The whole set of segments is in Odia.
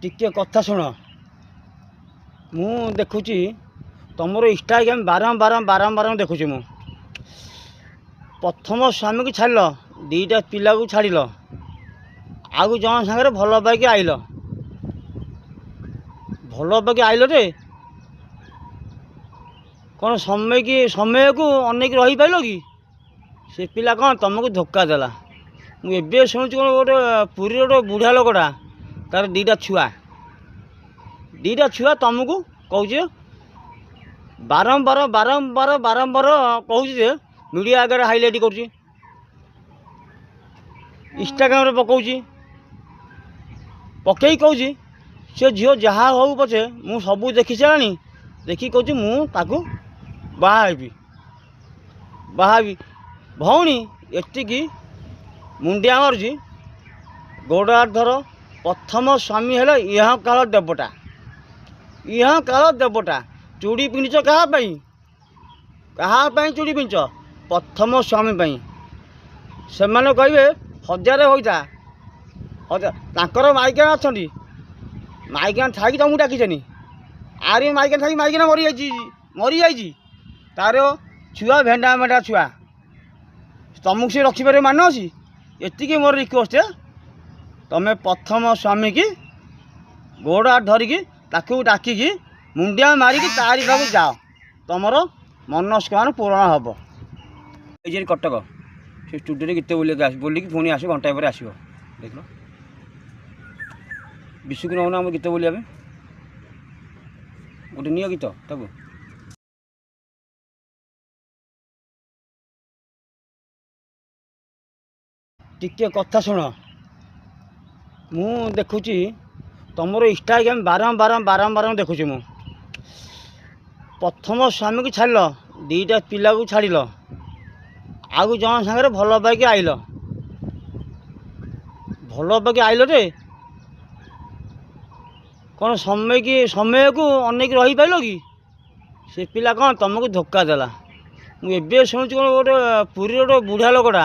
ଟିକେ କଥା ଶୁଣ। ମୁଁ ଦେଖୁଛି ତୁମର ଇନଷ୍ଟାଗ୍ରାମ ବାରମ୍ବାର ବାରମ୍ବାର ଦେଖୁଛି ମୁଁ। ପ୍ରଥମ ସ୍ୱାମୀକୁ ଛାଡ଼ିଲ, ଦୁଇଟା ପିଲାକୁ ଛାଡ଼ିଲ, ଆଉ ଜଣ ସାଙ୍ଗରେ ଭଲ ପାଇକି ଆଇଲ, ଭଲ ପାଇକି ଆଇଲ ଯେ କ'ଣ ସମୟକି ସମୟକୁ ଅନେଇକି ରହିପାରିଲ କି? ସେ ପିଲା କ'ଣ ତୁମକୁ ଧୋକା ଦେଲା। ମୁଁ ଏବେ ଶୁଣୁଛି କ'ଣ ଗୋଟେ ପୁରୀର ଗୋଟେ ବୁଢ଼ା ଲୋକଟା, ତାର ଦୁଇଟା ଛୁଆ, ଦୁଇଟା ଛୁଆ ତୁମକୁ କହୁଛି ବାରମ୍ବାର ବାରମ୍ବାର ବାରମ୍ବାର କହୁଛି ଯେ ମିଡ଼ିଆ ଆଗରେ ହାଇଲାଇଟ୍ କରୁଛି, ଇନଷ୍ଟାଗ୍ରାମରେ ପକାଉଛି, ପକେଇ କହୁଛି ସେ ଝିଅ ଯାହା ହଉ ପଛେ ମୁଁ ସବୁ ଦେଖି ସାରିଲାଣି, ଦେଖିକି କହୁଛି ମୁଁ ତାକୁ ବାହା ହେବି, ବାହା ହେବି। ଭଉଣୀ ଏତିକି ମୁଣ୍ଡିଆ ମାରୁଛି, ଗୋଡ଼ ହାତ ଧର। ପ୍ରଥମ ସ୍ୱାମୀ ହେଲେ ଇହକାଳ ଦେବତା, ଇହକାଳ ଦେବତା। ଚୁଡ଼ି ପିନ୍ଧିଛ କାହା ପାଇଁ? କାହା ପାଇଁ ଚୁଡ଼ି ପିନ୍ଧିଛ? ପ୍ରଥମ ସ୍ୱାମୀ ପାଇଁ। ସେମାନେ କହିବେ ହଜାରେ ହୋଇଥା ହଜାର, ତାଙ୍କର ମାଇକିନା ଅଛନ୍ତି, ମାଇକିନା ଥାଇକି ତୁମକୁ ଡାକିଛନ୍ତି। ଆରି ମାଇକିନା ଥାଇକି ମାଇକିନା ମରିଯାଇଛି, ମରିଯାଇଛି। ତାର ଛୁଆ ଭେଣ୍ଡା ଭେଣ୍ଡା ଛୁଆ, ତୁମକୁ ସେ ରଖିପାରିବ ମାନ ଅଛି? ଏତିକି ମୋର ରିକ୍ୱେଷ୍ଟ, ତୁମେ ପ୍ରଥମ ସ୍ୱାମୀକି ଗୋଡ଼ ହାତ ଧରିକି ତାକୁ ଡାକିକି ମୁଣ୍ଡିଆ ମାରିକି ତାରି ପାଖକୁ ଯାଅ, ତୁମର ମନସ୍କାମନା ପୂରଣ ହେବ। ଏଇ ଯେ କଟକ ସେ ଷ୍ଟୁଡ଼ିଓରେ ଗୀତ ବୋଲିକି ଆସ, ବୋଲିକି ପୁଣି ଆସିବ, ଘଣ୍ଟାଏ ପରେ ଆସିବ। ଦେଖିଲ ବିଶୁକୁ ନେଉନ ଆମ ଗୀତ ବୋଲିବା ପାଇଁ ଗୋଟେ ନିଅ ଗୀତ ତାକୁ। ଟିକେ କଥା ଶୁଣ। ମୁଁ ଦେଖୁଛି ତୁମର ଇନଷ୍ଟାଗ୍ରାମ ବାରମ୍ବାର ବାରମ୍ବାର ଦେଖୁଛି ମୁଁ। ପ୍ରଥମ ସ୍ୱାମୀକୁ ଛାଡ଼ିଲ, ଦୁଇଟା ପିଲାକୁ ଛାଡ଼ିଲ, ଆଉ ଜଣ ସାଙ୍ଗରେ ଭଲ ପାଇକି ଆଇଲ, ଭଲ ପାଇକି ଆଇଲ ଯେ କ'ଣ ସମୟକି ସମୟକୁ ଅନେଇକି ରହିପାରିଲ କି? ସେ ପିଲା କ'ଣ ତୁମକୁ ଧୋକା ଦେଲା। ମୁଁ ଏବେ ଶୁଣୁଛି କ'ଣ ଗୋଟେ ପୁରୀର ଗୋଟେ ବୁଢ଼ା ଲୋକଟା,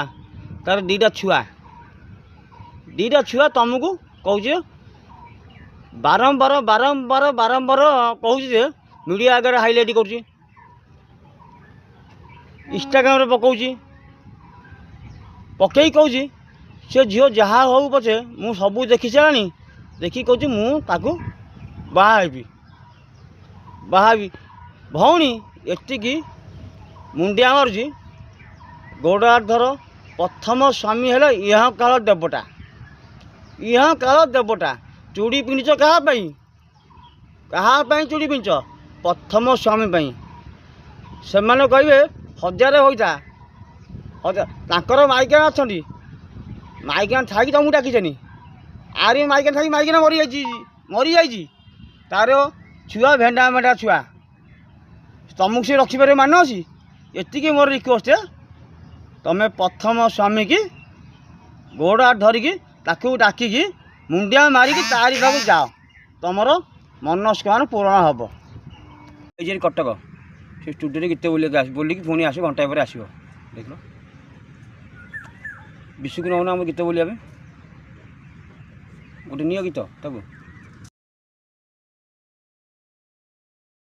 ତାର ଦୁଇଟା ଛୁଆ, ଦୁଇଟା ଛୁଆ ତୁମକୁ କହୁଛି ବାରମ୍ବାର ବାରମ୍ବାର ବାରମ୍ବାର କହୁଛି ଯେ ମିଡ଼ିଆ ଆଗରେ ହାଇଲାଇଟ୍ କରୁଛି, ଇନଷ୍ଟାଗ୍ରାମରେ ପକାଉଛି, ପକେଇ କହୁଛି ସେ ଝିଅ ଯାହା ହଉ ପଛେ ମୁଁ ସବୁ ଦେଖି ସାରିଲାଣି, ଦେଖିକି କହୁଛି ମୁଁ ତାକୁ ବାହା ହେବି, ବାହା ହେବି। ଭଉଣୀ ଏତିକି ମୁଣ୍ଡିଆ ମାରୁଛି, ଗୋଡ଼ ହାତ ଧର। ପ୍ରଥମ ସ୍ୱାମୀ ହେଲେ ଇହକାଳ ଦେବତା, ଇହକାଳ ଦେବତା। ଚୁଡ଼ି ପିନ୍ଧିଛ କାହା ପାଇଁ? କାହା ପାଇଁ ଚୁଡ଼ି ପିନ୍ଧିଛ? ପ୍ରଥମ ସ୍ୱାମୀ ପାଇଁ। ସେମାନେ କହିବେ ହଜାରେ ହୋଇଥା ହଜାର, ତାଙ୍କର ମାଇକିନା ଅଛନ୍ତି, ମାଇକିନା ଥାଇକି ତୁମକୁ ଡାକିଛନ୍ତି। ଆରି ମାଇକିନା ଥାଇକି ମାଇକିନା ମରିଯାଇଛି, ମରିଯାଇଛି। ତାର ଛୁଆ ଭେଣ୍ଡା ଭେଣ୍ଡା ଛୁଆ, ତୁମକୁ ସେ ରଖିପାରିବ ମାନ ଅଛି? ଏତିକି ମୋର ରିକ୍ୱେଷ୍ଟ, ତୁମେ ପ୍ରଥମ ସ୍ୱାମୀକି ଗୋଡ଼ ହାତ ଧରିକି ତାକୁ ଡାକିକି ମୁଣ୍ଡିଆ ମାରିକି ତାରି ପାଖକୁ ଯାଅ, ତୁମର ମନସ୍କାମନା ପୂରଣ ହେବ। ଏଇ ଯେ କଟକ ସେ ଷ୍ଟୁଡ଼ିଓରେ ଗୀତ ବୋଲିକି ଆସ, ବୋଲିକି ପୁଣି ଆସିବ, ଘଣ୍ଟାଏ ପରେ ଆସିବ। ଦେଖିଲ ବିଶୁକୁ ନେଉନ ଆମ ଗୀତ ବୋଲିବା ପାଇଁ ଗୋଟେ ନିଅ ଗୀତ ତାକୁ।